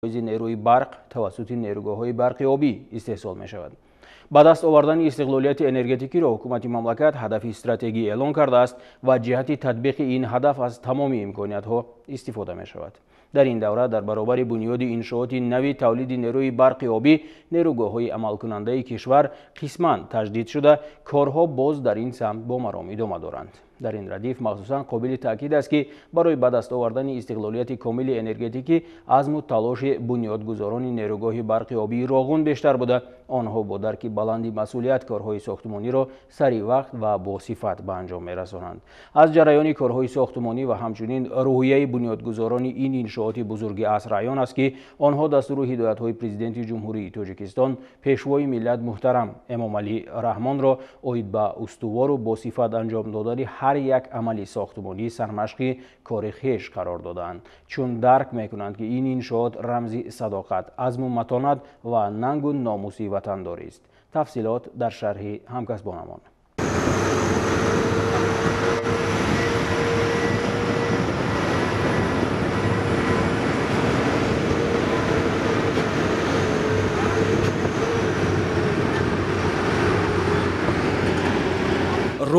Нерӯи барқ тавассути нерӯгоҳҳои барқи обӣ истеҳсол мешавад. Ба даст овардани истиқлолияти энергетикиро ҳукумати мамлакат ҳадафи стратегӣ эълон кардааст ва ҷиҳати татбиқи ин ҳадаф аз тамоми имкониятҳо истифода мешавад. Дар ин давра дар баробари бунёди иншооти нави тавлиди нерӯи барқи обӣ, нерӯгоҳҳои амалкунандаи кишвар қисман таҷдид шуда, корҳо боз дар ин самт бо маром идома доранд. Дар ин радиф махсусан қобили таъкид аст, ки барои ба даст овардани истиқлолияти комили энергетикӣ азму талоши бунёдгузорони нерӯгоҳи барқи обии Роғун бештар буда, онҳо бо дарки баланди масъулият корҳои сохтмониро сари вақт ва бо сифат ба анҷом мерасонанд. Аз ҷараёни корҳои сохтмонӣ ва ҳамчунин рӯҳияи бунёдгузорони ин иншооти бузурги аср аён аст, ки онҳо дастуру ҳидоятҳои Президенти Ҷумҳурии Тоҷикистон, Пешвои миллат муҳтарам Эмомалӣ Раҳмонро оид ба устувору бо сифат анҷом додани ҳар як амали сохтмонӣ сармашқи кори хеш қарор додаанд, чун дарк мекунанд, ки ин иншоот рамзи садоқат, азму матонат ва нангу номуси ватандорист. Тафсилот дар шарҳи ҳамкасбонамон.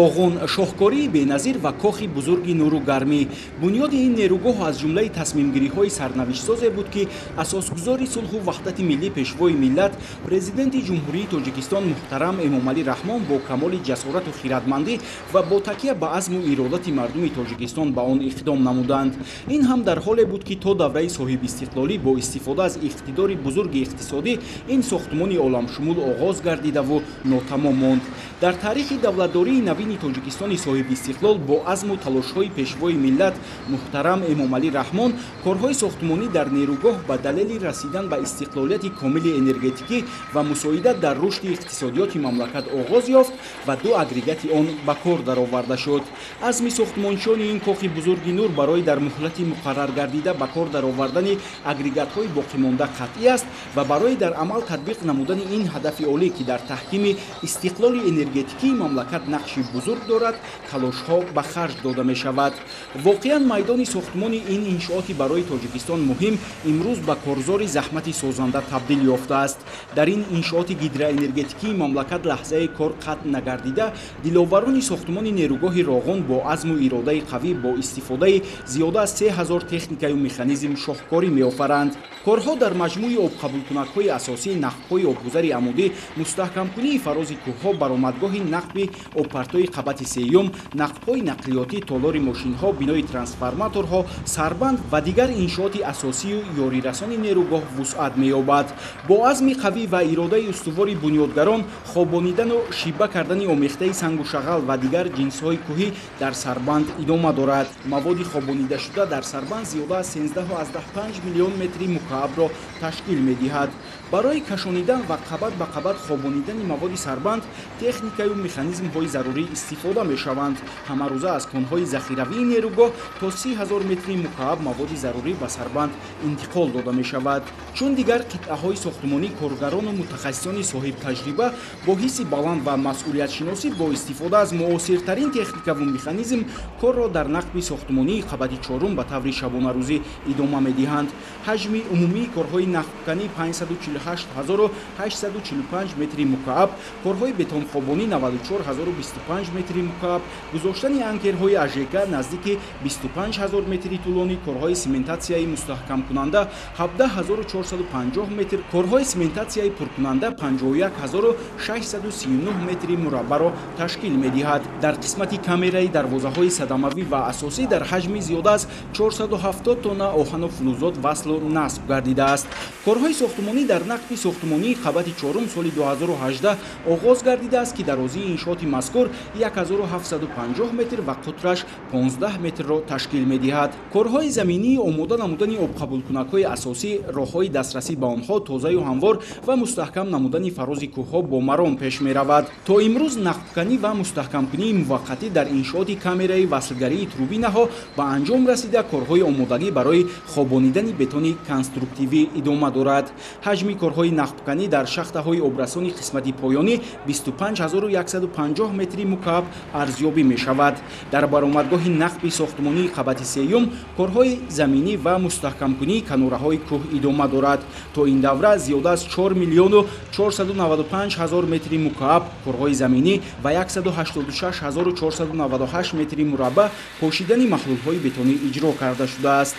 Роғун шоҳкории беназир ва кохи бузурги нуру гармӣ. Бунёди ин нерӯгоҳ аз ҷумлаи тасмимгириҳои сарнавиштсозе буд, ки асосгузори сулҳу ваҳдати миллӣ, Пешвои миллат, Президенти Ҷумҳурии Тоҷикистон муҳтарам Эмомалӣ Раҳмон бо камоли ҷасорату хиратмандӣ ва бо такя ба азму иродати мардуми Тоҷикистон ба он иқдом намуданд. Ин ҳам дар ҳоле буд, ки то давраи соҳибистиқлолӣ бо истифода аз иқтидори бузурги иқтисодӣ ин сохтмони оламшумул оғоз гардидаву нотамом монд. Дар таърихи давлатдории навини Тоҷикистони соҳибистиқлол бо азму талошҳои Пешвои миллат муҳтарам Эмомалӣ Раҳмон корҳои сохтмонӣ дар нерӯгоҳ ба далели расидан ба истиқлолияти комили энергетикӣ ва мусоидат дар рушди иқтисодиёти мамлакат оғоз ёфт ва ду агрегати он ба кор дароварда шуд. Азми сохтмончиёни ин кохи бузурги нур барои дар муҳлати муқарраргардида ба кор даровардани агрегатҳои боқимонда қатъӣ аст ва барои дар амал татбиқ намудани ин ҳадафи олӣ, ки дар таҳкими истиқлоли энергетикии мамлакат нақши бузург дорад, талошҳо ба харҷ дода мешавад. Воқеан майдони сохтмони ин иншооти барои Тоҷикистон муҳим имрӯз ба корзори заҳмати созанда табдил ёфтааст. Дар ин иншооти гидроэнергетикии мамлакат лаҳзаи кор қатъ нагардида, диловарони сохтмони нерӯгоҳи Роғун бо азму иродаи қавӣ бо истифодаи зиёда аз 3000 техникаю механизм шоҳкорӣ меофаранд. Корҳо дар маҷмӯи обқабулкунакҳои асосӣ, нақбҳои обгузари амудӣ, мустаҳкамкунии фарози кӯҳҳо, баромадгоҳи нақби обпартои қабати сеюм, нақбҳои нақлиётӣ, толори мошинҳо, бинои трансформаторҳо, сарбанд ва дигар иншооти асосию ёрирасони нерӯгоҳ вусъат меёбад. Бо азми қавӣ ва иродаи устувори бунёдгарон хобонидану шиба кардани омехтаи сангу шағал ва дигар ҷинсҳои кӯҳӣ дар сарбанд идома дорад. Маводи хобонидашуда дар сарбанд зиёда аз 13,5 миллион метри мукаабро ташкил медиҳад. Барои кашонидан ва қабат ба қабат хобонидани маводи сарбанд техникаю механизмҳои зарурӣ истифода мешаванд. Ҳамарӯза аз конҳои захиравии нерӯгоҳ то 30 000 метри мукааб маводи зарурӣ ба сарбанд интиқол дода мешавад. Чун дигар қитъаҳои сохтмонӣ, коргарону мутахассисони соҳибтаҷриба бо ҳисси баланд ва масъулиятшиносӣ бо истифода аз муосиртарин техникаву механизм корро дар нақби сохтмонии қабати чорум ба таври шабонарӯзӣ идома медиҳанд. Ҳаҷми умумии корҳои нақбканӣ 548 845 метри мукааб, корҳои бетонхобонӣ 94 025 метри мукааб, гузоштани анкерҳои АЖК наздики 25 000 метри тӯлонӣ, корҳои сементатсияи мустаҳкамкунанда 17 450 метр, корҳои сементатсияи пуркунанда 51 639 метри мураббаро ташкил медиҳад. Дар қисмати камераи дарвозаҳои садамавӣ ва асосӣ дар ҳаҷми зиёда аз 470 тонна оҳану флузот васлу насб гардидааст. Корҳои сохтмонӣ дар нақби сохтмонии қабати чорум соли 2018 оғоз гардидааст, ки дарозии иншооти мазкур 1750 метр ва қутраш 15 метрро ташкил медиҳад. Корҳои заминии омода намудани обқабулкунакҳои асосӣ, роҳҳои дастрасӣ ба онҳо, тозаю ҳамвор ва мустаҳкам намудани фарози кӯҳҳо бо маром пеш меравад. То имрӯз нақбканӣ ва мустаҳкамкунии муваққатӣ дар иншооти камераи васлгарии трубинаҳо ба анҷом расида, корҳои омодагӣ барои хобонидани бетони конструктивӣ идома дорад. Ҳаҷми корҳои нақбканӣ дар шахтаҳои обрасони қисмати поёнӣ 25 150 метри мукааб арзёбӣ мешавад. Дар баромадгоҳи нақби сохтмонии қабати сеюм корҳои заминӣ ва мустаҳкамкунии канораҳои кӯҳ идома дорад. То ин давра зиёда аз 4 миллиону 495 ҳазор метри мукааб корҳои заминӣ ва 186 ҳазору 498 метри мураббаъ пошидани маҳлулҳои бетонӣ иҷро карда шудааст.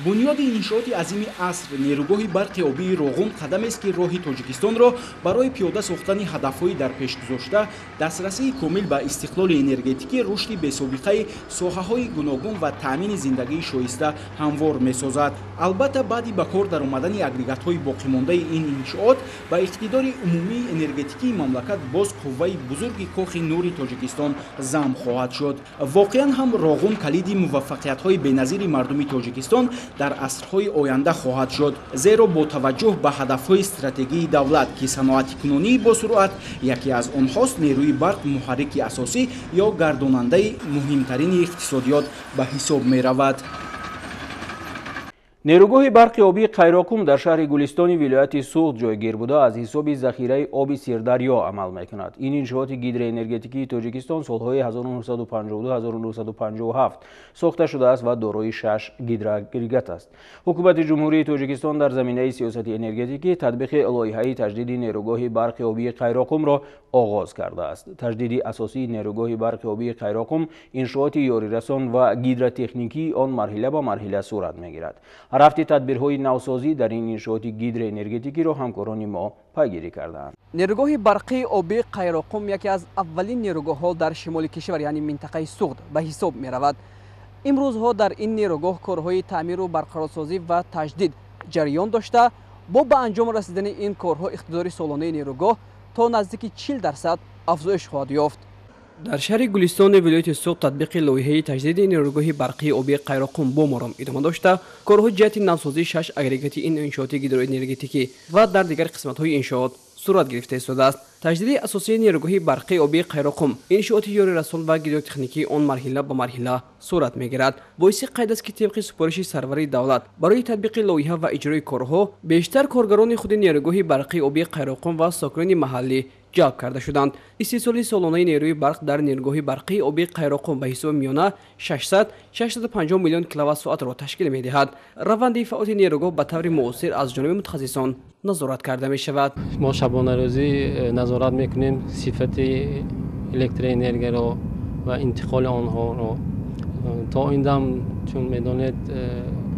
Бунёди иншооти азими аср нерӯгоҳи барқи обии Роғун қадамест, ки роҳи Тоҷикистонро барои пиёда сохтани ҳадафҳои дар пеш гузошта, дастрасии комил ба истиқлоли энергетикӣ, рушди бесобиқаи соҳаҳои гуногун ва таъмини зиндагии шоиста ҳамвор месозад. Албатта, баъди ба кор даромадани агрегатҳои боқимондаи ин иншоот ба иқтидори умумии энергетикии мамлакат боз қувваи бузурги кохи нури Тоҷикистон зам хоҳад шуд. Воқеан ҳам Роғун калиди муваффақиятҳои беназири мардуми Тоҷикистон дар асрҳои оянда хоҳад шуд, зеро бо таваҷҷӯҳ ба ҳадафҳои стратегии давлат, ки саноатикунонии босуръат яке аз онҳост, нерӯи барқ муҳаррики асосӣ ё гардонандаи муҳимтарини иқтисодиёт ба ҳисоб меравад. Нерӯгоҳи барқи обии Қайроқум дар шаҳри Гулистони вилояти Суғд ҷойгир буда, аз ҳисоби захираи оби Сирдарё амал мекунад. Ин иншооти гидроэнергетикии Тоҷикистон солҳои 1952-1957 сохта шудааст ва дорои 6 гидроагрегат аст. Ҳукумати Ҷумҳурии Тоҷикистон дар заминаи сиёсати энергетикӣ татбиқи лоиҳаи таҷдиди нерӯгоҳи барқи обии Қайроқумро оғоз кардааст. Таҷдиди асосии нерӯгоҳи барқи обии Қайроқум, иншооти ёрирасон ва гидротехникии он марҳила ба марҳила сурат мегирад. Рафти тадбирҳои навсозӣ дар ин иншооти гидроэнергетикиро ҳамкорони мо пайгирӣ карданд. Нерӯгоҳи барқии обии Қайроқум яке аз аввалин нерӯгоҳҳо дар шимоли кишвар, яъне минтақаи Суғд, ба ҳисоб меравад. Имрӯзҳо дар ин нерӯгоҳ корҳои таъмиру барқарорсозӣ ва таҷдид ҷараён дошта, бо ба анҷом расидани ин корҳо иқтидори солонаи нерӯгоҳ то наздики 40% афзоиш хоҳад ёфт. Дар шаҳри Гулистони вилояти Суғд татбиқи лоиҳаи таҷдиди нерӯгоҳи барқии обии Қайроқум бо маром идома дошта, корҳои ҷиҳати навсозии 6 агрегати ин иншооти гидроэнергетикӣ ва дар дигар қисматҳои иншоот сурат гирифта истодааст. Таҷдиди асосии нерӯгоҳи барқии обии Қайроқум, иншооти ёрирасон ва гидротехникии он марҳила ба марҳила сурат мегирад. Боиси қайд аст, ки тибқи супориши сарвари давлат барои татбиқи лоиҳа ва иҷрои корҳо бештар коргарони худи нерӯгоҳи барқии обии Қайроқум ва сокинони маҳаллӣ ҷалб карда шуданд. Истеҳсоли солонаи нерӯи барқ дар нерӯгоҳи барқии обии Қайроқум ба ҳисоби миёна 600-650 миллион киловатт-соатро ташкил медиҳад. Раванди фаъолияти нерӯгоҳ ба таври муосир аз ҷониби мутахассисон назорат карда мешавад. Мо шабонарӯзӣ назорат мекунем сифати электроэнергияро ва интиқоли онҳоро. То ин дам, чун медонед,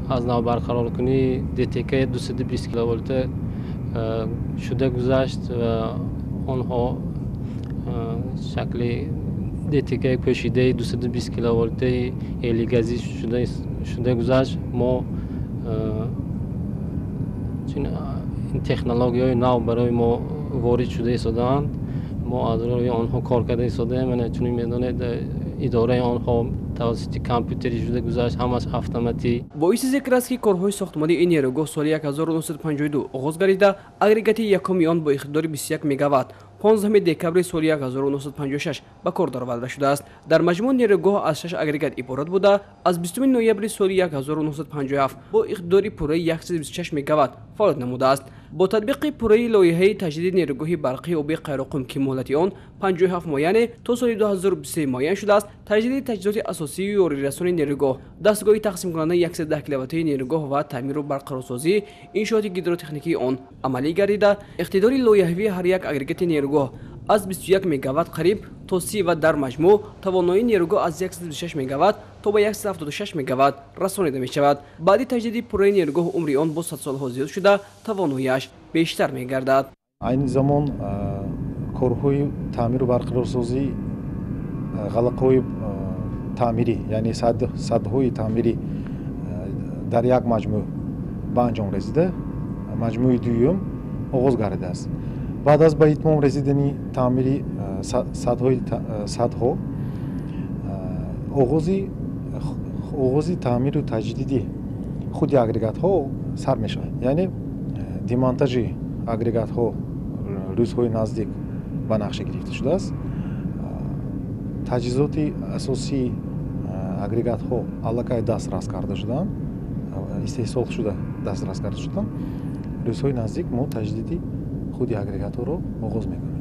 аз нав барқароркунии ДТК 220 киловолта шуда гузашт ва онҳо шакли ДТК пӯшидаи 220 киловолтаи элигазӣ шуда гузашт. Мо ин технологияҳои нав барои мо ворид шуда истодаанд, мо аз рӯи онҳо кор карда истодаем. Чунин медонед, идораи онҳо тавассути компютерӣ шуда гузашт, ҳамаш автоматӣ. Боиси зикр аст, ки корҳои сохтмонии ин нерӯгоҳ соли 1952 оғоз гардида, агрегати якуми он бо иқтидори 21 мегаватт 15 декабри соли 1956 ба кор дароварда шудааст. Дар маҷмӯъ нерӯгоҳ аз 6 агрегат иборат буда, аз 20 ноябри соли 1957 бо иқтидори пурраи 126 мегаватт фаъолият намудааст. Бо татбиқи пурраи лоиҳаи таҷдиди нерӯгоҳи барқии обии Қайроқум, ки муҳлати он 57 моҳ, яъне то соли 2023 муайян шудааст, таҷдиди таҷҳизоти асосии ёрирасони нерӯгоҳ, дастгоҳи тақсимкунандаи 110 киловаттаи нерӯгоҳ ва таъмиру барқарорсозии иншооти гидротехникии он амалӣ гардида, иқтидори лоиҳавии ҳар як агрегати нерӯгоҳ аз 21 мегаватт қариб то 30 ва дар маҷмӯъ тавоноии нерӯгоҳ аз 126 мегаватт то ба 176 мегаватт расонида мешавад. Баъди таҷдиди пурраи нерӯгоҳ умри он бо садсолҳо зиёд шуда, тавоноияш бештар мегардад. Айни замон корҳои таъмиру барқарорсозӣ, ғалақҳои таъмирӣ, яъне садҳои таъмирӣ дар як маҷмӯъ ба анҷом расида, маҷмӯи дуюм оғоз гардидааст. Баъд аз ба итмом расидани таъмири садҳо, оғози таъмиру таҷдиди худи агрегатҳо сар мешавад. Яъне демонтажи агрегатҳо рӯзҳои наздик ба нақша гирифта шудааст. Таҷҳизоти асосии агрегатҳо аллакай дастрас карда шудаанд, истеҳсол шуда дастрас карда шуданд. Рӯзҳои наздик мо таҷдиди Худи агрегатҳоро оғоз мекунем.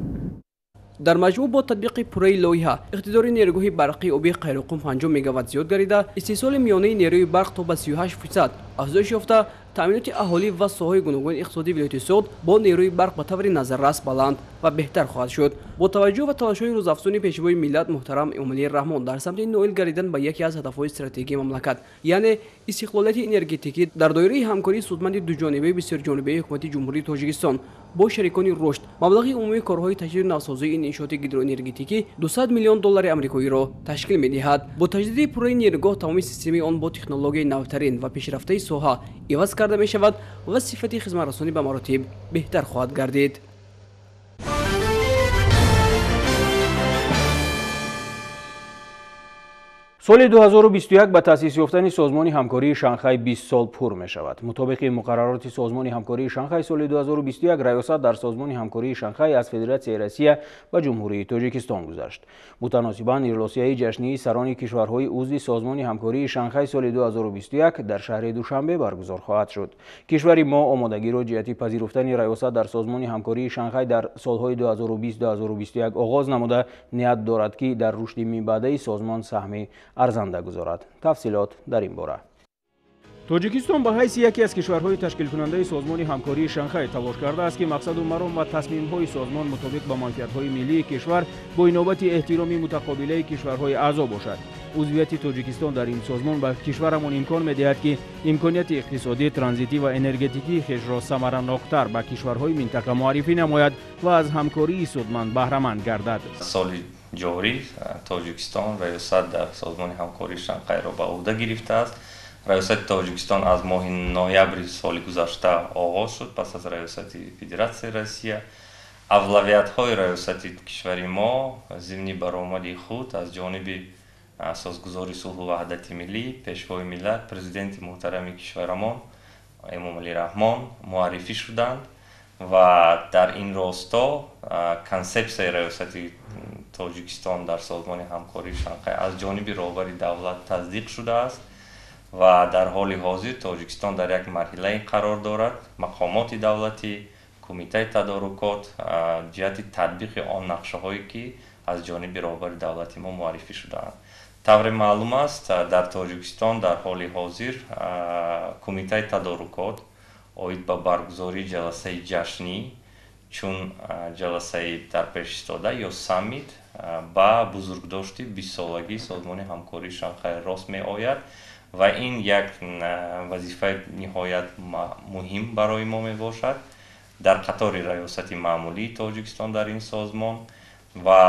Дар маҷмӯъ бо татбиқи пурраи лоиҳа иқтидори нерӯгоҳи барқии обии Қайроққум 50 мегаватт зиёд гардида, истеҳсоли миёнаи нерӯи барқ то ба 38% афзоиш ёфта, таъминоти аҳолӣ ва соҳаҳои гуногуни иқтисодии вилояти Суғд бо нерӯи барқ ба таври назаррас баланд ва беҳтар хоҳад шуд. Бо таваҷҷӯҳ ба талошҳои рӯзафзуни Пешвои миллат муҳтарам Эмомалӣ Раҳмон дар самти ноил гардидан ба яке аз ҳадафҳои стратегии мамлакат, яъне истиқлолияти энергетикӣ дар доираи ҳамкории судманди дуҷонибаи бисёрҷонибаи Ҳукумати Ҷумҳурии Тоҷикистон бо шарикони рушд, маблағи умумии корҳои таҷдиду навсозии ин иншооти гидроэнергетикӣ 200 миллион доллари амрикоиро ташкил медиҳад. Бо таҷдиди пурраи нерӯгоҳ тамоми системаи он бо технологияи навтарин ва пешрафтаи соҳа иваз карда мешавад ва сифати хизматрасонӣ ба маротиб беҳтар хоҳад гардид. Соли 2021 ба таъсис ёфтани Созмони ҳамкории Шанхай 20 сол пур мешавад. Мутобиқи муқаррароти Созмони ҳамкории Шанхай соли 2021 раёсат дар Созмони ҳамкории Шанхай аз Федератсияи Россия ба Ҷумҳурии Тоҷикистон гузашт. Мутаносибан иҷлосияи ҷашнии сарони кишварҳои узви Созмони ҳамкории Шанхай соли 2021 дар шаҳри Душанбе баргузор хоҳад шуд. Кишвари мо омодагиро ҷиҳати пазируфтани раёсат дар Созмони ҳамкории Шанхай дар солҳои 2020-2021 оғоз намуда, ният дорад, ки дар рушди минбаъдаи созмон саҳми арзанда гузорад. Тафсилот дар ин бора. Тоҷикистон ба ҳайси яке аз кишварҳои ташкилкунандаи Созмони ҳамкории Шанхай талош кардааст, ки мақсаду маром ва тасмимҳои созмон мутобиқ ба манфиатҳои миллии кишвар бо инобати эҳтироми мутақобилаи кишварҳои аъзо бошад. Узвияти Тоҷикистон дар ин созмон ба кишварамон имкон медиҳад, ки имконияти иқтисодӣ, транзитӣ ва энергетикии хешро самараноктар ба кишварҳои минтақа муаррифӣ намояд ва аз ҳамкории судманд баҳраманд гардад. Соли ҷорӣ Тоҷикистон раёсат дар Созмони ҳамкории Шанхайро ба уҳда гирифтааст. Раёсати Тоҷикистон аз моҳи ноябри соли гузашта оғоз шуд, пас аз раёсати Федератсияи Россия. Авлавиятҳои раёсати кишвари мо зимни баромади худ аз ҷониби асосгузори сулҳу ваҳдати миллӣ, Пешвои миллат, Президенти муҳтарами кишварамон Эмомалӣ Раҳмон муаррифӣ шуданд ва дар ин росто консепсияи раёсати Тоҷикистон дар Созмони ҳамкории Шанхай аз ҷониби роҳбари давлат тасдиқ шудааст ва дар ҳоли ҳозир Тоҷикистон дар як марҳилае қарор дорад. Мақомоти давлатӣ, кумитаи тадорукот ҷиҳати татбиқи он нақшаҳое, ки аз ҷониби роҳбари давлати мо муаррифӣ шудаанд. Тавре маълум аст, дар Тоҷикистон дар ҳоли ҳозир кумитаи тадорукот оид ба баргузории ҷаласаи ҷашнӣ чун ҷаласаи дар пеш истода ё саммит ба бузургдошти 20-солагии Созмони ҳамкории Шанхай рост меояд ва ин як вазифаи ниҳоят муҳим барои мо мебошад дар қатори раёсати маъмулии Тоҷикистон дар ин созмон. Ва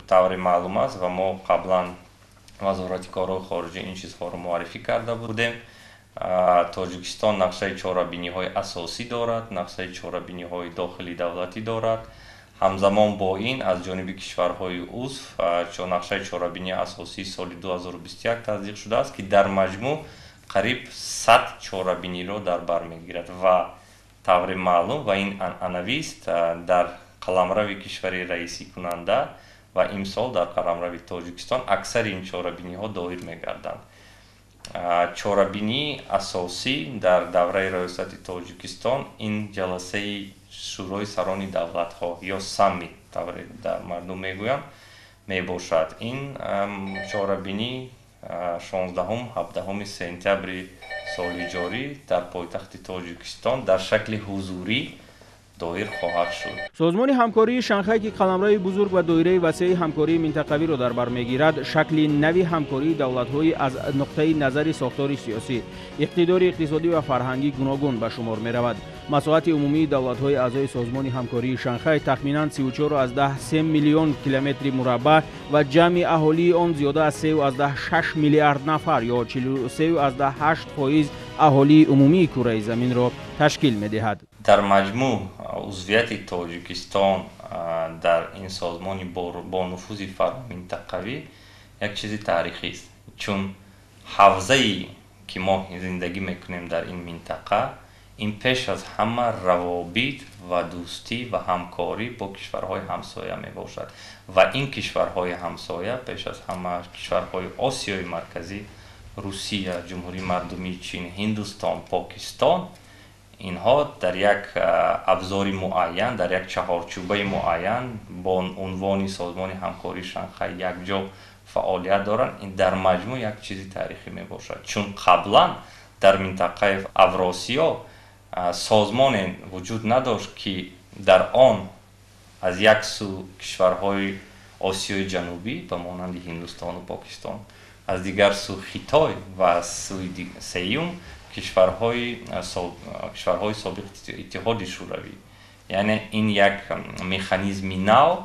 тавре маълум аст ва мо қаблан Вазорати корҳои хориҷӣ ин чизҳоро муаррифӣ карда будем, Тоҷикистон нақшаи чорабиниҳои асосӣ дорад, нақшаи чорабиниҳои дохили давлатӣ дорад. Ҳамзамон бо ин аз ҷониби кишварҳои узв нақшаи чорабинии асосии соли 2021 тасдиқ шудааст, ки дар маҷмӯъ қариб 100 чорабиниро дар бар мегирад ва тавре маълум ва ин анъанавист дар қаламрави кишвари раисикунанда ва имсол дар қаламрави Тоҷикистон аксари ин чорабиниҳо доир мегарданд. Чорабинии асосӣ дар давраи раёсати Тоҷикистон ин ҷаласаи Шӯрои сарони давлатҳо ё саммит, тавре дар мардум мегӯянд, мебошад. Ин чорабинӣ 16-17 сентябри соли ҷорӣ дар пойтахти Тоҷикистон дар шакли ҳузурӣ доир хоҳад шуд. Созмони ҳамкории Шанхай, ки қаламрави бузург ва доираи васеи ҳамкории минтақавиро дар бар мегирад, шакли нави ҳамкории давлатҳои аз нуқтаи назари сохтори сиёсӣ, иқтидори иқтисодӣ ва фарҳангӣ гуногун ба шумор меравад. Масоҳати умумии давлатҳои аъзои Созмони ҳамкории Шанхай тахминан 34,3 миллион километри мураббаъ ва ҷамъи аҳолии он зиёда аз 3,6 миллиард нафар ё 43,8% аҳолии умумии кураи заминро ташкил медиҳад. Дар маҷмӯъ узвияти Тоҷикистон дар ин созмони бонуфузи фароминтақавӣ як чизи таърихист, чун ҳавзае ки мо зиндагӣ мекунем дар ин минтақа, ин пеш аз ҳама равобит ва дӯстӣ ва ҳамкорӣ бо кишварҳои ҳамсоя мебошад ва ин кишварҳои ҳамсоя пеш аз ҳама кишварҳои Осиёи Марказӣ, Русия, Ҷумҳурии Мардумии Чин, Ҳиндустон, Покистон Инҳо дар як абзори муайян, дар як чаҳорчӯбаи муайян бо унвони Созмони ҳамкории Шанхай якҷо фаъолият доранд. Ин дар маҷмӯъ як чизи таърихӣ мебошад, чун қаблан дар минтақаи Авросиё созмоне вуҷуд надошт, ки дар он аз як сӯ кишварҳои Осиёи Ҷанубӣ ба монанди Ҳиндустону Покистон, аз дигар сӯ Хитой ва аз сӯи сеюм кишварҳои собиқ Иттиҳоди Шӯравӣ. Яъне ин як механизми нав,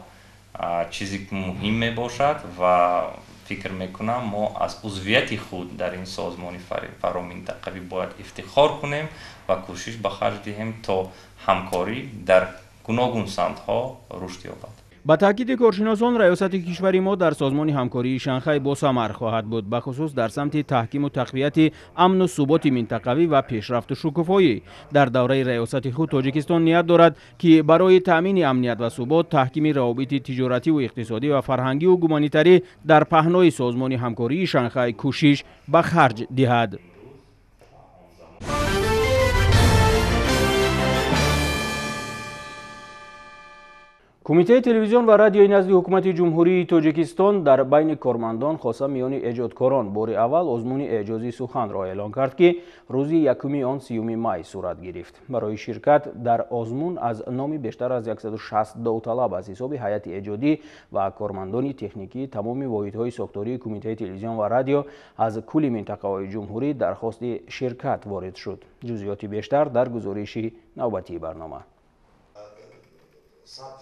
чизе муҳим мебошад ва фикр мекунам мо аз узвияти худ дар ин созмони фароминтақавӣ бояд ифтихор кунем ва кӯшиш ба харҷ диҳем, то ҳамкорӣ дар гуногун самтҳо рушд ёбад. Ба таъкиди коршиносон, раёсати кишвари мо дар Созмони ҳамкории Шанхай босамар хоҳад буд, бахусус дар самти таҳкиму тақвияти амну суботи минтақавӣ ва пешрафту шукуфоӣ. Дар давраи раёсати худ Тоҷикистон ният дорад, ки барои таъмини амният ва субот, таҳкими равобити тиҷоративу иқтисодӣ ва фарҳангиву гуманитарӣ дар паҳнои Созмони ҳамкории Шанхай кӯшиш ба харҷ диҳад. Кумитаи телевизион ва радиои назди ҳукумати Ҷумҳурии Тоҷикистон дар байни кормандон, хоса миёни эҷодкорон, бори аввал озмуни эъҷози суханро эълон кард, ки рӯзи 1 он 30 май сурат гирифт. Барои ширкат дар озмун аз номи бештар аз 160 довталаб аз ҳисоби ҳайати эҷодӣ ва кормандони техникии тамоми воҳидҳои сохтории Кумитаи телевизион ва радио аз кулли минтақаҳои ҷумҳурӣ дархости ширкат ворид шуд. Ҷузъиёти бештар дар гузориши навбатии барнома.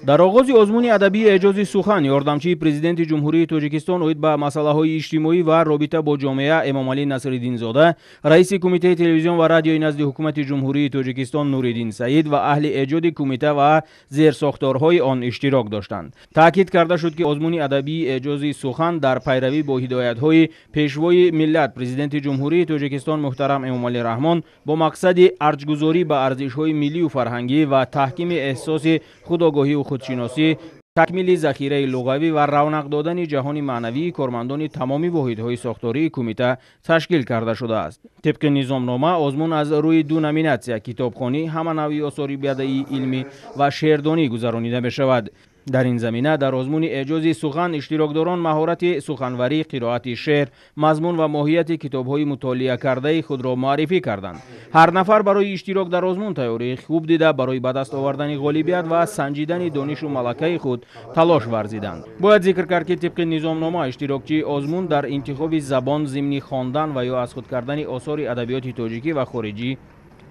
Дар оғози озмуни адабии эъҷози сухан ёрдамчии президенти Ҷумҳурии Тоҷикистон оид ба масъалаҳои иҷтимоӣ ва робита бо ҷомеа Эмомалӣ Насриддинзода, раиси Кумитаи телевизион ва радиои назди ҳукумати Ҷумҳурии Тоҷикистон Нуриддин Саид ва аҳли эҷоди кумита ва зерсохторҳои он иштирок доштанд. Таъкид карда шуд, ки озмуни адабии эъҷози сухан дар пайравӣ бо ҳидоятҳои пешвои миллат президенти Ҷумҳурии Тоҷикистон муҳтарам Эмомалӣ Раҳмон бо мақсади арҷгузорӣ ба арзишҳои миллию фарҳангӣ ва таҳкими эҳсоси худогоҳӣ худшиносӣ, такмили захираи луғавӣ ва равнақ додани ҷаҳони маънавии кормандони тамоми воҳидҳои сохтории кумита ташкил карда шудааст. Тибқи низомнома, озмун аз рӯи ду номинатсия китобхонӣ, ҳама навъи осори бадаии илмӣ ва шеърдонӣ гузаронида мешавад. Дар ин замина дар озмуни эъҷози сухан иштирокдорон маҳорати суханварӣ, қироати шеър, мазмун ва моҳияти китобҳои мутолиа кардаи худро муаррифӣ карданд. Ҳар нафар барои иштирок дар озмун тайёрии хуб дида, барои ба даст овардани ғолибият ва санҷидани донишу малакаи худ талош варзиданд. Бояд зикр кард, ки тибқи низомнома иштирокчии озмун дар интихоби забон зимни хондан ва ё аз худ кардани осори адабиёти тоҷикӣ ва хориҷӣ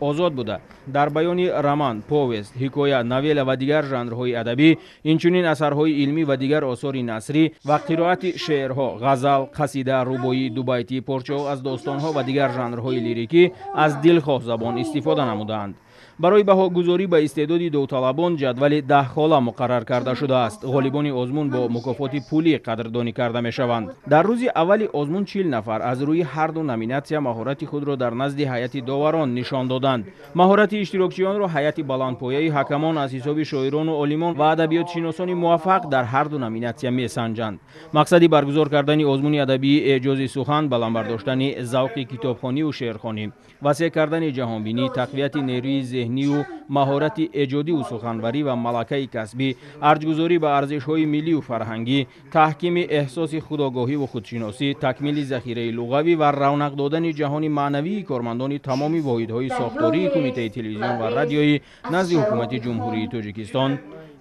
озод буда, дар баёни роман, повест, ҳикоя, новелла ва дигар жанрҳои адабӣ, инчунин асарҳои илмӣ ва дигар осори насрӣ ва қироати шеърҳо, ғазал, қасида, рубоӣ, дубайтӣ, порчаҳо аз достонҳо ва дигар жанрҳои лирикӣ аз дилхоҳ забон истифода намудаанд. Барои баҳогузорӣ ба истеъдоди довталабон ҷадвали 10 хола муқаррар карда шудааст. Ғолибони озмун бо мукофоти пулӣ қадрдонӣ карда мешаванд. Дар рӯзи аввали озмун 40 нафар аз рӯи ҳар ду номинатсия маҳорати худро дар назди ҳайати доварон нишон доданд. Маҳорати иштирокчиёнро ҳайати баландпояи ҳакамон аз ҳисоби шоирону олимон ва адабиётшиносони муваффақ дар ҳар ду номинатсия месанҷанд. Мақсади баргузор кардани озмуни адабии эъҷози сухан баланд бардоштани завқи китобхониву шеърхонӣ, васеъ кардани ҷаҳонбинӣ, тақвияти нерӯи зеҳнию маҳорати эҷодиву суханварӣ ва малакаи касбӣ, арҷгузорӣ ба арзишҳои миллию фарҳангӣ, таҳкими эҳсоси худогоҳиву худшиносӣ, такмили захираи луғавӣ ва равнақ додани ҷаҳони маънавии кормандони тамоми воҳидҳои сохтории Кумитаи телевизион ва радиои назди ҳукумати Ҷумҳурии Тоҷикистон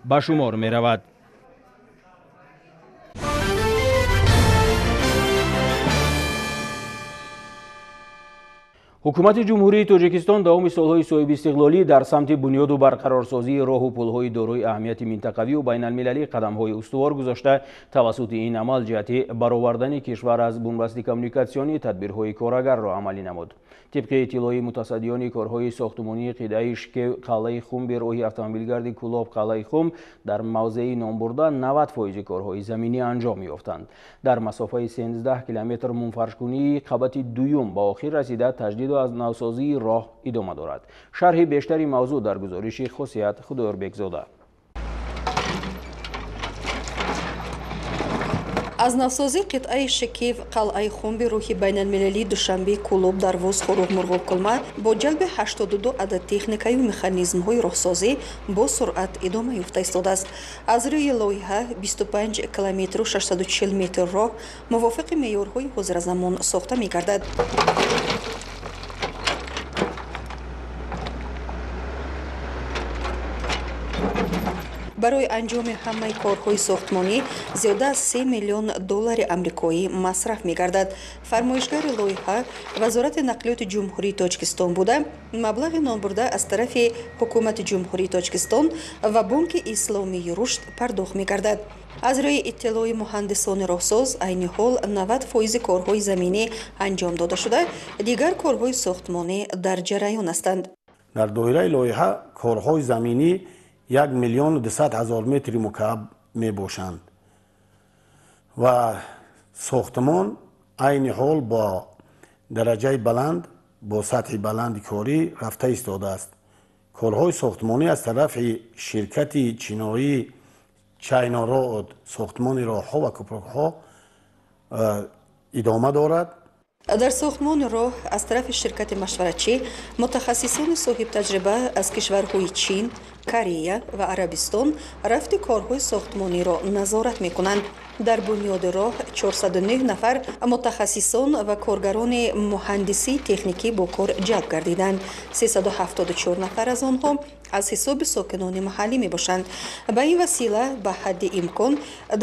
ба шумор меравад. Ҳукумати Ҷумҳурии Тоҷикистон давоми солҳои соҳибистиқлолӣ дар самти бунёду барқарорсозии роҳу пулҳои дорои аҳамияти минтақавию байналмилалӣ қадамҳои устувор гузошта, тавассути ин амал ҷиҳати баровардани кишвар аз бунбасти коммуникатсионӣ тадбирҳои корагарро амалӣ намуд. Тибқи иттилои мутасаддиёни корҳои сохтумонии қидаи Шкев қалъаи Хумби роҳи автомобилгарди Кӯлоб қалъаи Хум дар мавзеи номбурда 90% корҳои заминӣ анҷом ёфтанд. Дар масофаи 13 километр мунфаршкунии қабати дуюм ба охир расида, таҷдиду аз навсозии роҳ идома дорад. Шарҳи бештари мавзӯъ дар гузориши Хосият Худоёрбекзода. Аз навсозии қитъаи Шекив, қалъаи Хумби, рӯҳи байналмилалии Душанбе, Кӯлоб, Дарвоз, Хоруғ, Мурғоб, Кулма бо ҷалби 82 адад техникаю механизмҳои роҳсозӣ бо суръат идома ёфта истодааст. Аз рӯи лоиҳа 25 километру 640 метр роҳ мувофиқи меъёрҳои ҳозиразамон сохта мегардад. Барои анҷоми ҳамаи корҳои сохтмонӣ зиёда аз 3 миллион доллари амрикоӣ масраф мегардад. Фармоишгари лоиҳа Вазорати нақлиёти Ҷумҳурии Тоҷикистон буда, маблағи номбурда аз тарафи Ҳукумати Ҷумҳурии Тоҷикистон ва Бонки Исломии Рушд пардохт мегардад. Аз рӯи иттилои муҳандисони роҳсоз, айни ҳол 90 фоизи корҳои заминӣ анҷом дода шуда, дигар корҳои сохтмонӣ дар ҷараён ҳастанд. Дар доираи лоиҳа корҳои заминӣ 1 200 000 метри мукааб мебошанд ва сохтмон айни ҳол бо дараҷаи баланд, бо сатҳи баланди корӣ рафта истодааст. Корҳои сохтмонӣ аз тарафи ширкати чиноӣ China Road сохтмони роҳҳо ва кӯпрукҳо идома дорад. Дар сохтмони роҳ аз тарафи ширкати машваратчӣ мутахассисони соҳибтаҷриба аз кишварҳои Чин, Корея ва Арабистон рафти корҳои сохтмониро назорат мекунанд. Дар бунёди роҳ 409 нафар мутахассисон ва коргарони муҳандисии техникӣ бо кор ҷалб гардиданд. 374 нафар аз онҳо аз ҳисоби сокинони маҳаллӣ мебошанд. Ба ин васила ба ҳадди имкон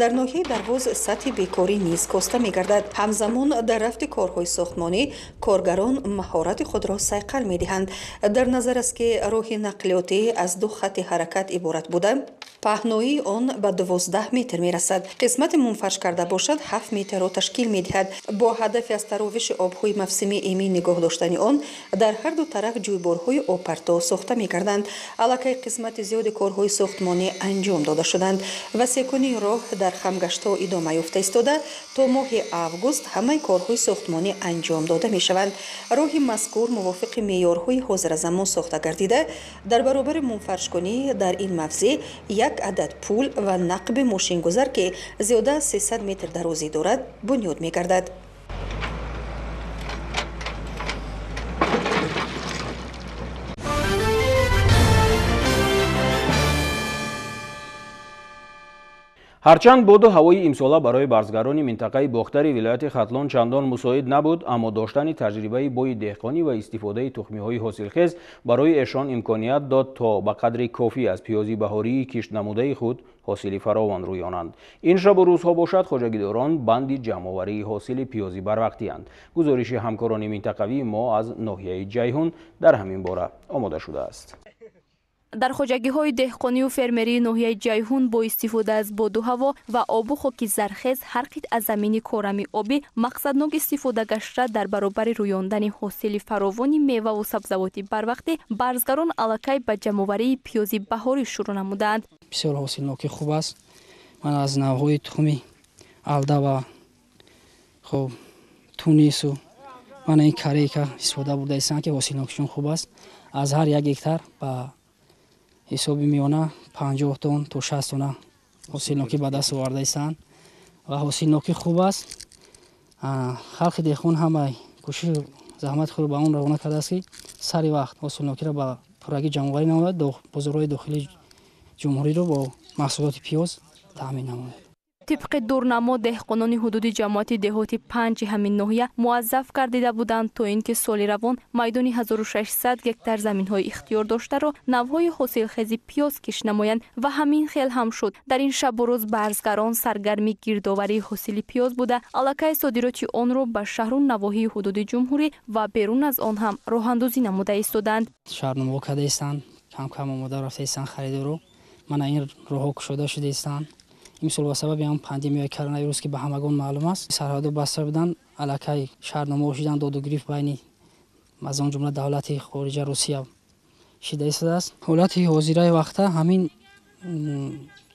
дар ноҳияи Дарвоз сатҳи бекорӣ низ коста мегардад. Ҳамзамон дар рафти корҳои сохтмонӣ коргарон маҳорати худро сайқал медиҳанд. Дар назар аст, ки роҳи нақлиётӣ аз ду хатти ҳаракат иборат буда, паҳноии он ба 12 метр мерасад. Қисмати мунфарш карда бошад 7 метрро ташкил медиҳад. Бо ҳадафи аз таровиши обҳои мавсимӣ эмин нигоҳ доштани он дар ҳар ду тараф ҷӯйборҳои обпарто сохта мекарданд. Аллакай қисмати зиёди корҳои сохтмонӣ анҷом дода шуданд. Васеъкунии роҳ дар хамгаштҳо идома ёфта истода, то моҳи август ҳамаи корҳои сохтмонӣ анҷом дода мешаванд. Роҳи мазкур мувофиқи меъёрҳои ҳозиразамон сохта гардида, дар баробари мунфаршкунӣ дар ин мавзеъ як адад пул ва нақби мошингузар, ки зиёда аз 300 метр дарозӣ дорад, бунёд мегардад. Ҳарчанд боду ҳавои имсола барои барзгарони минтақаи Бохтари вилояти Хатлон чандон мусоид набуд, аммо доштани таҷрибаи бои деҳқонӣ ва истифодаи тухмиҳои ҳосилхез барои эшон имконият дод, то ба қадри кофӣ аз пиёзи баҳории киштнамудаи худ ҳосили фаровон рӯёнанд. Ин шабу рӯзҳо бошад, хоҷагидорон банди ҷамъоварии ҳосили пиёзи барвақтиянд. Гузориши ҳамкорони минтақавии мо аз ноҳияи Ҷайҳун дар ҳамин бора омода шудааст. Дар хоҷагиҳои деҳқонию фермерии ноҳияи Ҷайҳун бо истифода аз боду ҳаво ва обу хоки зархез ҳар қитъа замини корами обӣ мақсаднок истифода гашта, дар баробари рӯёндани ҳосили фаровони меваву сабзавоти барвақтӣ барзгарон аллакай ба ҷамъоварии пиёзи баҳорӣ шурӯъ намудаанд. Бисёр ҳосилнокӣ хуб аст. Ман аз навъҳои тухми алда ва хуб тунису ман ин корейка истифода бурда истам, ки ҳосилнокишон хуб аст. Аз ҳар як гектар ба ҳисоби миёна 50 тонна то 60 тонна ҳосилнокӣ ба даст оварда истанд ва ҳосилнокӣ хуб аст. Халқи деҳқон ҳама кӯшишу заҳмати худро ба он равона кардааст, ки сари вақт ҳосилнокиро ба пуррагӣ ҷамъоварӣ намояд, бозорҳои дохилии ҷумҳуриро бо маҳсулоти пиёз таъмин намояд. Тибқи дурнамо деҳқонони ҳудуди ҷамоати деҳоти панҷи ҳамин ноҳия муаззаф гардида буданд, то ин ки соли равон майдони 1600 гектар заминҳои ихтиёр доштаро навъҳои ҳосилхези пиёз кишт намоянд ва ҳамин хел ҳам шуд. Дар ин шабу рӯз барзгарон саргарми гирдоварии ҳосили пиёз буда, аллакай содироти онро ба шаҳру навоҳии ҳудуди ҷумҳурӣ ва берун аз он ҳам роҳандозӣ намуда истоданд. Шаҳрномаҳо карда истанд, кам-кам омода рафта истанд харидоро. Мана ин роҳҳо кушода шуда истанд. Имсол ба сабаби ҳам пандемияи коронавирус, ки ба ҳамагон маълум аст, сарҳадҳо баста буданд, аллакай шаҳрномаҳо шуданд, додугирифт байни аз он ҷумла давлати хориҷа Русия шида истодааст. Ҳолати ҳозираи вақта ҳамин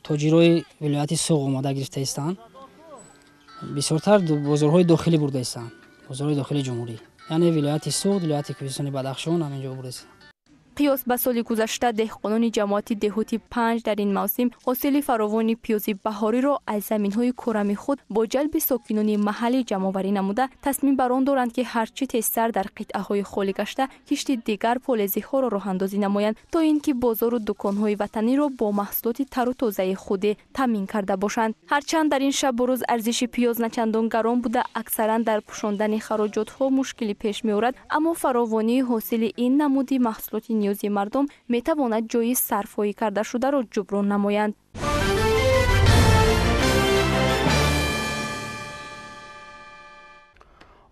тоҷирои вилояти Суғд омода гирифта истанд. Бисёртар бозорҳои дохилӣ бурда истанд, бозорҳои дохилии ҷумҳурӣ, яъне вилояти Суғд, вилояти Кӯҳистони Бадахшон ҳамин ҷо бурда истанд. Қиёс ба соли гузашта деҳқонони ҷамоати деҳоти 5 дар ин мавсим ҳосили фаровони пиёзи баҳориро аз заминҳои корами худ бо ҷалби сокинони маҳаллӣ ҷамъоварӣ намуда, тасмим бар он доранд, ки ҳарчи тезтар дар қитъаҳои холӣ гашта кишти дигар полезиҳоро роҳандозӣ намоянд, то ин ки бозору дуконҳои ватаниро бо маҳсулоти тару тозаи худӣ таъмин карда бошанд. Ҳарчанд дар ин шабу рӯз арзиши пиёз начандон гарон буда, аксаран дар пӯшондани хароҷотҳо мушкилӣ пеш меорад, аммо фаровонии ҳосили ин намуди маҳсулоти ниёзи мардум метавонад ҷои сарфҳоӣ кардашударо ҷуброн намоянд.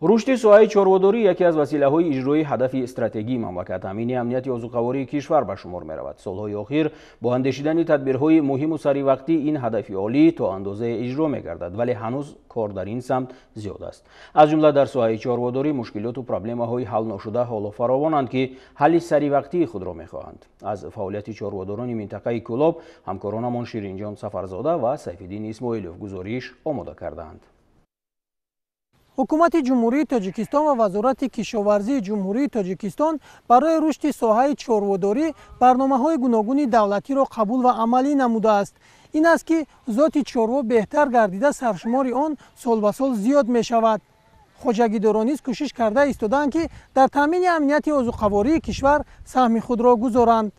Рушди соҳаи чорводорӣ яке аз василаҳои иҷрои ҳадафи стратегии мамлакат таъмини амнияти озуқавории кишвар ба шумор меравад. Солҳои охир бо андешидани тадбирҳои муҳиму саривақтӣ ин ҳадафи олӣ то андозае иҷро мегардад, вале ҳанӯз кор дар ин самт зиёд аст. Аз ҷумла дар соҳаи чорводорӣ мушкилоту проблемаҳои ҳалношуда ҳоло фаровонанд, ки ҳалли саривақтии худро мехоҳанд. Аз фаъолияти чорводорони минтақаи Кӯлоб ҳамкоронамон Ширинҷон Сафарзода ва Сайфиддин Исмоилов гузориш омода кардаанд. Ҳукумати Ҷумҳурии Тоҷикистон ва Вазорати Кишоварзии Ҷумҳурии Тоҷикистон барои рушди соҳаи чорводорӣ барномаҳои гуногуни давлатиро қабул ва амалӣ намудааст. Ин аст, ки зоти чорво беҳтар гардида саршумори он сол ба сол зиёд мешавад. Хоҷагидорон низ кӯшиш карда истодаанд, ки дар таъмини амнияти озуқавории кишвар саҳми худро гузоранд.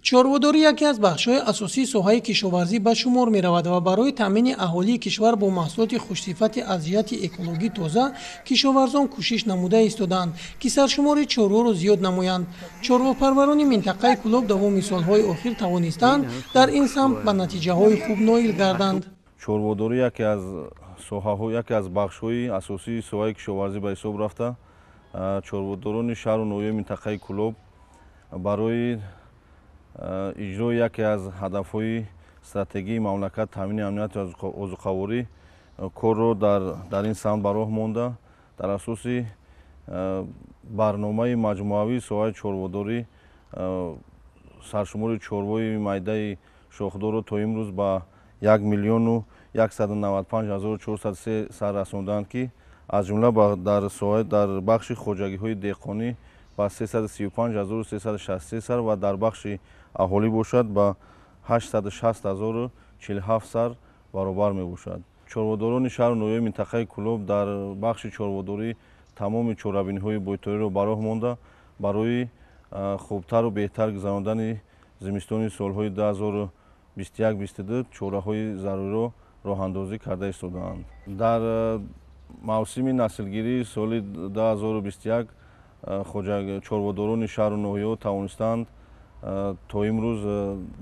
Чорводорӣ яке аз бахшҳои асосии соҳаи кишоварзӣ ба шумор меравад ва барои таъмини аҳолии кишвар бо маҳсулоти хушсифати аз ҷиҳати экологӣ тоза кишоварзон кӯшиш намуда истодаанд, ки саршумори чорворо зиёд намоянд. Чорвопарварони минтақаи Кӯлоб давоми солҳои охир тавонистанд дар ин самт ба натиҷаҳои хуб ноил гарданд. Чорводорӣ яке аз соҳаҳо, яке аз бахшҳои асосии соҳаи кишоварзӣ ба ҳисоб рафта. Чорводорони шаҳру ноҳияи минтақаи Кӯлоб барои иҷрои яке аз ҳадафҳои стратегии мамлакат таъмини амнияти озуқаворӣ корро дар ин самт ба роҳ монда, дар асоси барномаи маҷмӯавии соҳаи чорводорӣ саршумори чорвои майдаи шохдорро то имрӯз ба 1 195 403 сар расонданд, ки аз ҷумла дар бахши хоҷагиҳои деҳқонӣ ба 335 363 сар ва дар бахши аҳолӣ бошад ба 860 047 сар баробар мебошад. Чорводорони шаҳру ноҳияи минтақаи Кӯлоб дар бахши чорводорӣ тамоми чорабиниҳои бойториро ба роҳ монда, барои хубтару беҳтар гузарондани зимистони солҳои 2021-22 чораҳои заруриро роҳандозӣ карда истодаанд. Дар мавсими наслгирии соли 2021 чорводорони шаҳру ноҳияҳо тавонистанд то имрӯз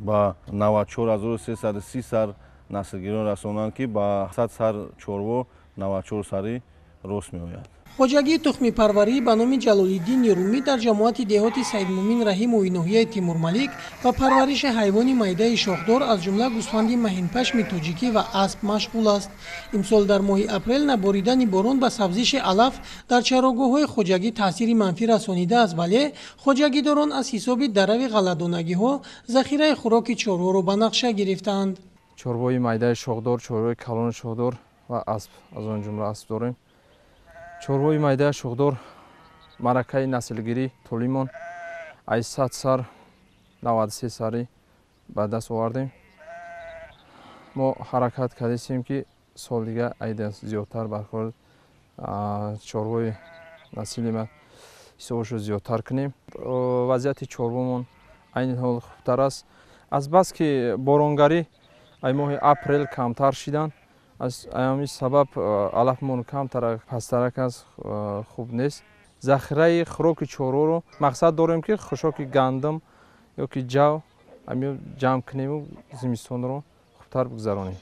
ба 94 330 сар наслгирон расонанд, ки ба 100 сар чорво 94 сари рост меояд. Хоҷагии тухмипарварӣ ба номи Ҷалолиддини Румӣ дар ҷамоати деҳоти Саидмумин Раҳимови ноҳияи Тимурмалик ба парвариши ҳайвони майдаи шохдор аз ҷумла гӯсфанди маҳинпашми тоҷикӣ ва асп машғул аст. Имсол дар моҳи апрел наборидани борон ба сабзиши алаф дар чарогоҳҳои хоҷагӣ таъсири манфӣ расонидааст, вале хоҷагидорон аз ҳисоби дарави ғалладонагиҳо захираи хӯроки чорворо ба нақша гирифтаанд. Чорвои майдаи шохдор, чорвои калони шохдор ва асп, аз он ҷумла асп дорем. Чорвои майдаи шохдор маракаи наслгирӣ толимон аз 100 сар 93 сари ба даст овардем. Мо ҳаракат кардем, ки сол дига айда зиёдтар бархӯрд чорвои насли ма ҳисобашро зиёдтар кунем. Вазъияти чорвомон айни ҳол хубтар аст. Азбаски боронгарӣ ай моҳи апрел камтар шиданд, аз ҳамин сабаб алафмон камтар пасттарак аст, хуб нест. Захираи хӯроки чорворо мақсад дорем, ки хушоки гандум ё ки ҷав ҳамин ҷамъ кунему зимистонро хубтар бигзаронем.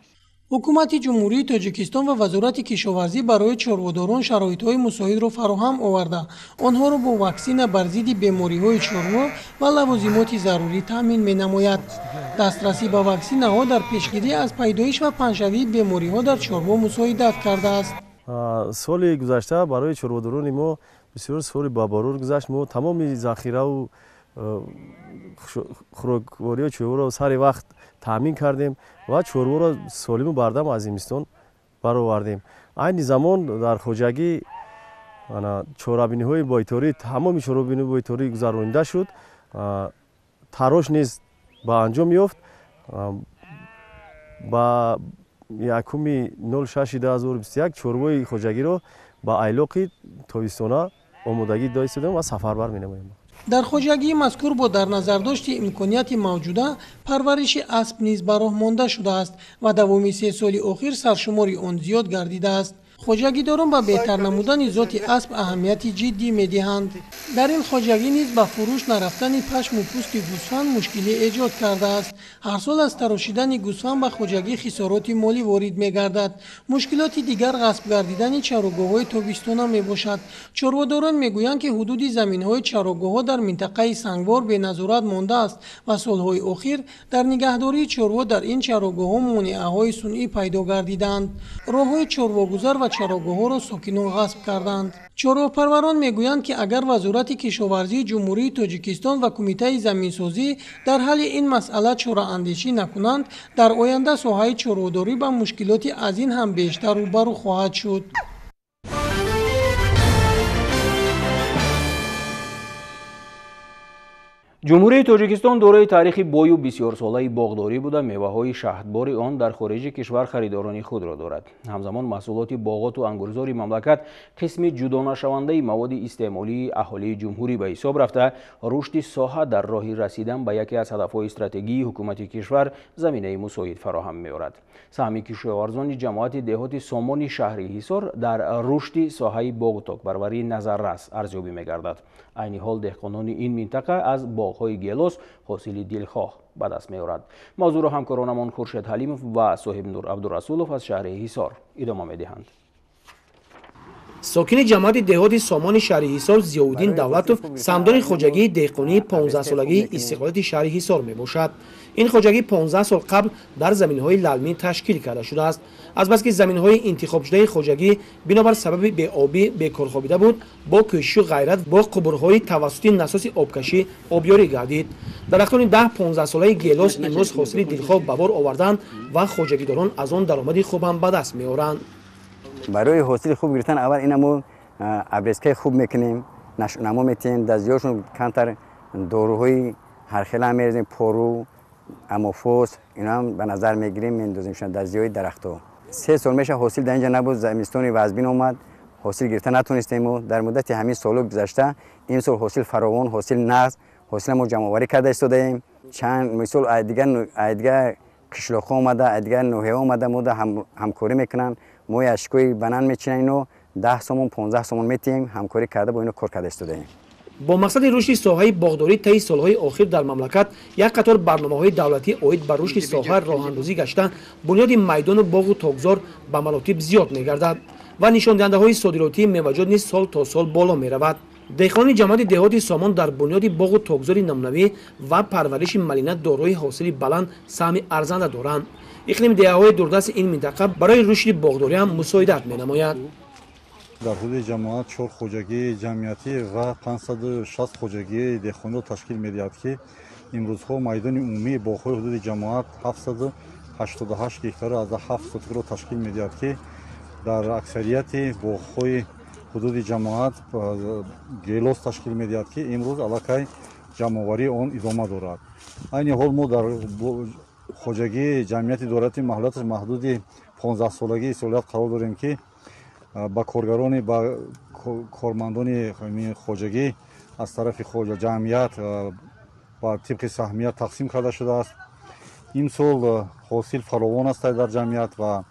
Ҳукумати Ҷумҳурии Тоҷикистон ва Вазорати кишоварзӣ барои чорводорон шароитҳои мусоидро фароҳам оварда, онҳоро бо ваксина бар зидди бемориҳои чорво ва лавозимоти зарурӣ таъмин менамояд. Дастрасӣ ба ваксинаҳо дар пешгирӣ аз пайдоиш ва паҳншавии бемориҳо дар чорво мусоидат кардааст. Соли гузашта барои чорводорони мо бисёр соли бабарур гузашт. Мо тамоми захираву хӯроквориҳои чорворо сари вақт таъмин кардем ва чорворо солиму бардам аз зимистон баровардем. Айни замон дар хоҷагӣ чорабиниҳои бойторӣ, тамоми чорабиниҳои бойторӣ гузаронида шуд. Тарош низ ба анҷом ёфт. Ба 1-06-2021 чорвои хоҷагиро ба айлоқи тобистона омодагӣ доистодем ва сафарбар менамоем. Дар хоҷагии мазкур бо дар назардошти имконияти мавҷуда парвариши асп низ ба роҳ монда шудааст ва давоми 3 соли охир саршумори он зиёд гардидааст. Хоҷагидорон ба беҳтар намудани зоти асп аҳамияти ҷиддӣ медиҳанд. Дар ин хоҷагӣ низ ба фурӯш нарафтани пашму пӯсти гӯсфанд мушкилӣ эҷод кардааст. Ҳар сол аз тарошидани гӯсфанд ба хоҷагӣ хисороти молӣ ворид мегардад. Мушкилоти дигар ғасб гардидани чарогоҳҳои тобистона мебошад. Чорводорон мегӯянд, ки ҳудуди заминҳои чарогоҳҳо дар минтақаи Сангвор беназорат мондааст ва солҳои охир дар нигаҳдории чорво дар ин чарогоҳҳо монеаҳои сунъӣ пайдо гардидаанд. Роҳҳои чорвогузар ва чарогоҳҳоро сокинон ғасб карданд. Чорвопарварон мегӯянд, ки агар Вазорати кишоварзии Ҷумҳурии Тоҷикистон ва Кумитаи заминсозӣ дар ҳалли ин масъала чораандешӣ накунанд, дар оянда соҳаи чорводорӣ ба мушкилоти аз ин ҳам бештар рӯбарӯ хоҳад шуд. Ҷумҳурии Тоҷикистон дорои таърихи бою бисёрсолаи боғдорӣ буда, меваҳои шаҳдбори он дар хориҷи кишвар харидорони худро дорад. Ҳамзамон маҳсулоти боғоту ангурзори мамлакат қисми ҷудонашавандаи маводи истеъмолии аҳолии ҷумҳурӣ ба ҳисоб рафта, рушди соҳа дар роҳи расидан ба яке аз ҳадафҳои стратегии ҳукумати кишвар заминаи мусоид фароҳам меорад. Саҳми кишоварзони ҷамоати деҳоти Сомони шаҳри Ҳисор дар рушди соҳаи боғу токпарварӣ назаррас арзёбӣ мегардад. Айни ҳол деҳқонони ин минтақа аз боғҳои гелос ҳосили дилхоҳ ба даст меорад. Мавзӯъро ҳамкоронамон Хуршед Ҳалимов ва Соҳибнур Абдурасулов аз шаҳри Ҳисор идома медиҳанд. Сокини ҷамоати деҳоти Сомони шаҳри Ҳисор Зиёвуддин Давлатов саҳмдори хоҷагии деҳқонии 15-солагии истиқлолияти шаҳри Ҳисор мебошад. Ин хоҷагӣ 15 сол қабл дар заминҳои лалмӣ ташкил карда шудааст. Азбаски заминҳои интихобшудаи хоҷагӣ бинобар сабаби беобӣ бекорхобида буд, бо кӯшишу ғайрат бо қубурҳои тавассути насоси обкашӣ обёрӣ гардид. Дарахтони 10-15 солаи гелос имрӯз ҳосили дилхоҳ ба бор оварданд ва хоҷагидорон аз он даромади хуб ҳам ба даст меоранд. Барои ҳосили хуб гирифтан аввал инамо обрезкаи хуб мекунем, нашъунамо метиҳем, дар зиёдшон камтар доруҳои ҳархела мерезем, пору, амофос, иноам ба назар мегирем, мендоземшон дар зиёди дарахтҳо. 3 сол меша ҳосил дар инҷа набуд, зимистони вазбин омад, ҳосил гирифта натонистему. Дар муддати ҳамин солу гузашта имсол ҳосил фаровон, ҳосил нағз, ҳосила мо ҷамъоварӣ карда истодаем. Чанд мисол дигар қишлоқҳо омада, дигар ноҳияҳо омада мо ҳамкорӣ мекунанд. Мо яшкои банан мечинанд, ино 10 сомон, 15 сомон метиҳем, ҳамкорӣ карда бо ино кор карда истодаем. Бо мақсади рушди соҳаи боғдорӣ таи солҳои охир дар мамлакат як қатор барномаҳои давлатӣ оид ба рушди соҳа роҳандозӣ гашта, бунёди майдону боғу токзор ба маротиб зиёд мегардад ва нишондиҳандаҳои содиротии меваҷот низ сол то сол боло меравад. Деҳқонони ҷамоати деҳоти Сомон дар бунёди боғу токзори намунавӣ ва парвариши малина дорои ҳосили баланд саҳми арзанда доранд. Иқлими деҳаҳои дурдасти ин минтақа барои рушди боғдорӣ ҳам мусоидат менамояд. Дар ҳудуди ҷамоат 4 хоҷагии ҷамъиятӣ ва 560 хоҷагии деҳқониро ташкил медиҳад, ки имрӯзҳо майдони умумии боғҳои ҳудуди ҷамоат 788 гектару аз 7 сотикро ташкил медиҳад, ки дар аксарияти боғҳои ҳудуди ҷамоат гелос ташкил медиҳад, ки имрӯз аллакай ҷамъоварии он идома дорад. Айни ҳол мо дар хоҷагии ҷамъияти дорати маҳлулаташ маҳдуди 15-солагии истиқлолият қарор дорем, ки ба коргарони, ба кормандони хоҷагӣ аз тарафи ҷамъият ба тибқи саҳмия тақсим карда шудааст. Имсол ҳосил фаровон аст дар ҷамъият ва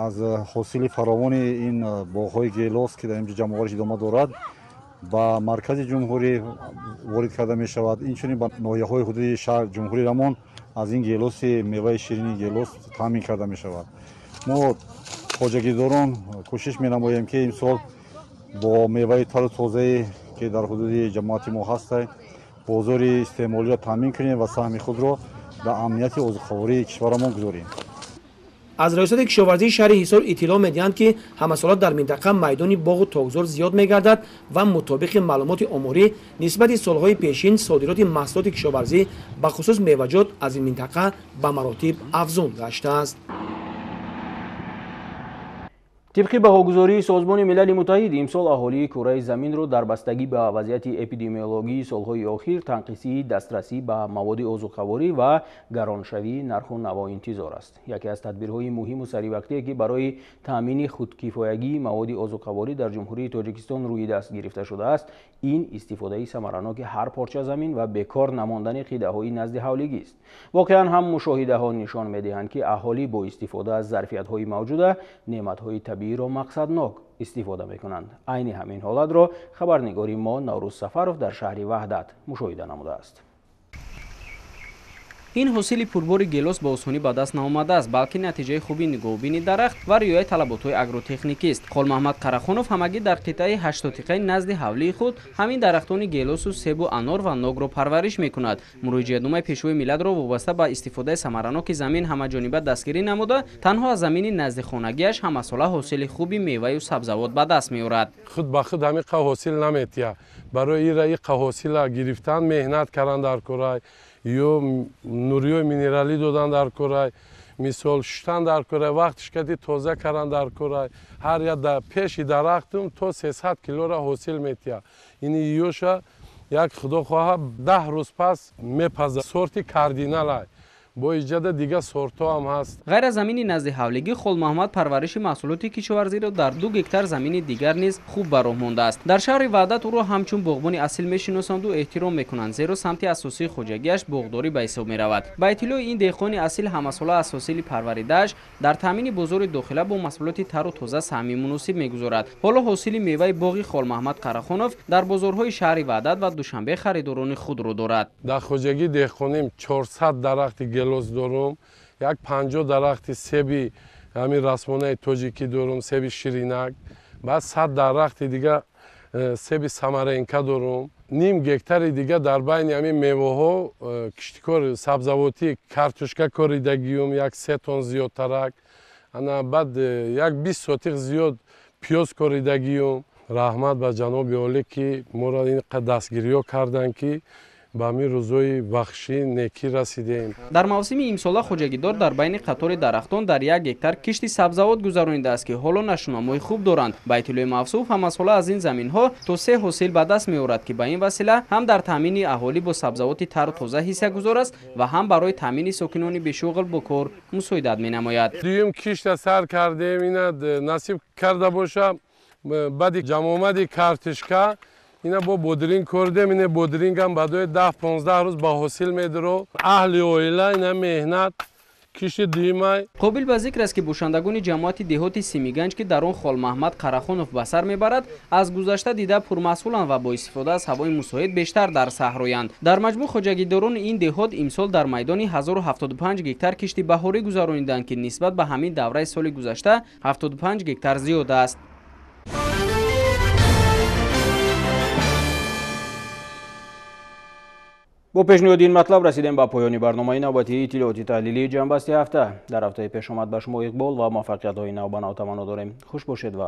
аз ҳосили фаровони ин боғҳои гелос, ки дар инҷо ҷамъовариш идома дорад, ба маркази ҷумҳурӣ ворид карда мешавад. Инчунин ба ноҳияҳои ҳудуди шаҳр ҷумҳурии Рамон аз ин гелоси меваи ширини гелос таъмин карда мешавад. Мо хоҷагидорон кӯшиш менамоем, ки имсол бо меваи тару тозае, ки дар ҳудуди ҷамоати мо ҳаст, бозори истеъмолиро таъмин кунем ва саҳми худро дар амнияти озуқавории кишварамон гузорем. Аз раёсати кишоварзии шаҳри Ҳисор иттилоъ медиҳанд, ки ҳамасола дар минтақа майдони боғу токзор зиёд мегардад ва мутобиқи маълумоти оморӣ нисбати солҳои пешин содироти маҳсулоти кишоварзӣ бахусус меваҷот аз ин минтақа ба маротиб афзун гаштааст. Тибқи баҳогузории Созмони Милали Муттаҳид, имсол аҳолии кураи заминро дар бастагӣ ба вазъияти эпидемиологии солҳои охир, танқисии дастрасӣ ба маводи озуқаворӣ ва гароншавии нарху наво интизор аст. Яке аз тадбирҳои муҳиму саривақтие, ки барои таъмини худкифоягии маводи озуқаворӣ дар Ҷумҳурии Тоҷикистон рӯи даст гирифта шудааст, ин истифодаи самараноки ҳар порча замин ва бекор намондани қидаҳои назди ҳавлигист. Воқеан ҳам мушоҳидаҳо нишон медиҳанд, ки аҳолӣ бо истифода аз зарфиятҳои мавҷуда неъматҳои табииро мақсаднок истифода мекунанд. Айни ҳамин ҳолатро хабарнигори мо Наврӯз Сафаров дар шаҳри Ваҳдат мушоҳида намудааст. Ин ҳосили пурбори гелос ба осонӣ ба даст наомадааст, балки натиҷаи хуби нигоҳубини дарахт ва риояи талаботҳои агротехникист. Холмаҳмад Қарахонов ҳамагӣ дар қитъаи ҳаштотиқаи назди ҳавлии худ ҳамин дарахтони гелосу себу анор ва ногро парвариш мекунад. Муроҷиатномаи Пешвои миллатро вобаста ба истифодаи самараноки замин ҳамаҷониба дастгирӣ намуда, танҳо аз замини назди хонагиаш ҳамасола ҳосили хуби меваю сабзавот ба даст меорад. Худ ба худ ҳамин қа ҳосил наметиҳад. Барои ира иқа ҳосила гирифтан меҳнат кардан дар курай, ё нуриҳои минералӣ додан дар курай, мисол шуштан дар курай, вақти шикати тоза кардан дар курай. Ҳар як пеши дарахтум то 300 килора ҳосил метиҳад. Ини ёша як худо хоҳа 10 рӯз пас мепазад. Сорти кардиналай. Бо иҷода дига сортҳо ҳам ҳаст. Ғайр аз замини назди ҳавлигӣ, Холмаҳмад парвариши маҳсулоти кишоварзиро дар 2 гектар замини дигар низ хуб ба роҳ мондааст. Дар шаҳри Ваҳдат ӯро ҳамчун боғбони асил мешиносанду эҳтиром мекунанд, зеро самти асосии хоҷагиаш боғдорӣ ба ҳисоб меравад. Ба иттилои ин деҳқони асил, ҳамасола аз ҳосили парваридааш дар таъмини бозори дохила бо маҳсулоти тару тоза саҳми муносиб мегузорад. Ҳоло ҳосили меваи боғи Холмаҳмад Қарахонов дар бозорҳои шаҳри Ваҳдат ва Душанбе харидорони худро дорад. Дар хоҷагии деҳқоним 400 дарахти гелос дорум, як 50 дарахти себи ҳамин расмонаи тоҷикӣ дорум, себи ширинак, баъд 100 дарахти дига себи самаренка дорум, ним гектари дига дар байни ҳамин меваҳо киштикор сабзавотӣ картошка коридагиюм, як 3 тон зиёдтарак, ана баъд як 20 сотиқ зиёд пиёз коридагиюм. Раҳмат ба ҷаноби олӣ, ки моро ин қадр дастгириҳо карданд, ки ба ҳамин рӯзҳои бахшӣ некӣ расидем. Дар мавсими имсола хоҷагидор дар байни қатори дарахтон дар 1 гектар кишти сабзавот гузаронидааст, ки ҳоло нашунамои хуб доранд. Ба иттилои мавсуф, ҳамасола аз ин заминҳо то 3 ҳосил ба даст меорад, ки ба ин васила ҳам дар таъмини аҳолӣ бо сабзавоти тару тоза ҳиссагузор аст ва ҳам барои таъмини сокинони бешуғл бо кор мусоидат менамояд. Дуюм кишта сар кардем, ина насиб карда боша, баъди ҷамъомади картишка ина бо бодринг кордем, ина бодрингам баъдои 10-15 рӯз ба ҳосил медиро. Аҳли оила ина меҳнат кишти дуюмай. Қобил ба зикр аст, ки бошандагони ҷамоати деҳоти Симиганҷ, ки дар он Холмаҳмад Қарахонов ба сар мебарад, аз гузашта дида пурмаҳсуланд ва бо истифода аз ҳавои мусоид бештар дар саҳроянд. Дар маҷмӯъ хоҷагидорони ин деҳот имсол дар майдони 1075 гектар кишти баҳорӣ гузарониданд, ки нисбат ба ҳамин давраи соли гузашта 75 гектар зиёд аст. Бо пешниҳоди ин матлаб расидем ба поёни барномаи навбатии иттилооти таҳлилии ҷамъбасти ҳафта. Дар ҳафтаи пешомад ба шумо иқбол ва муваффақиятҳои навбанав таманно дорем. Хуш бошед ва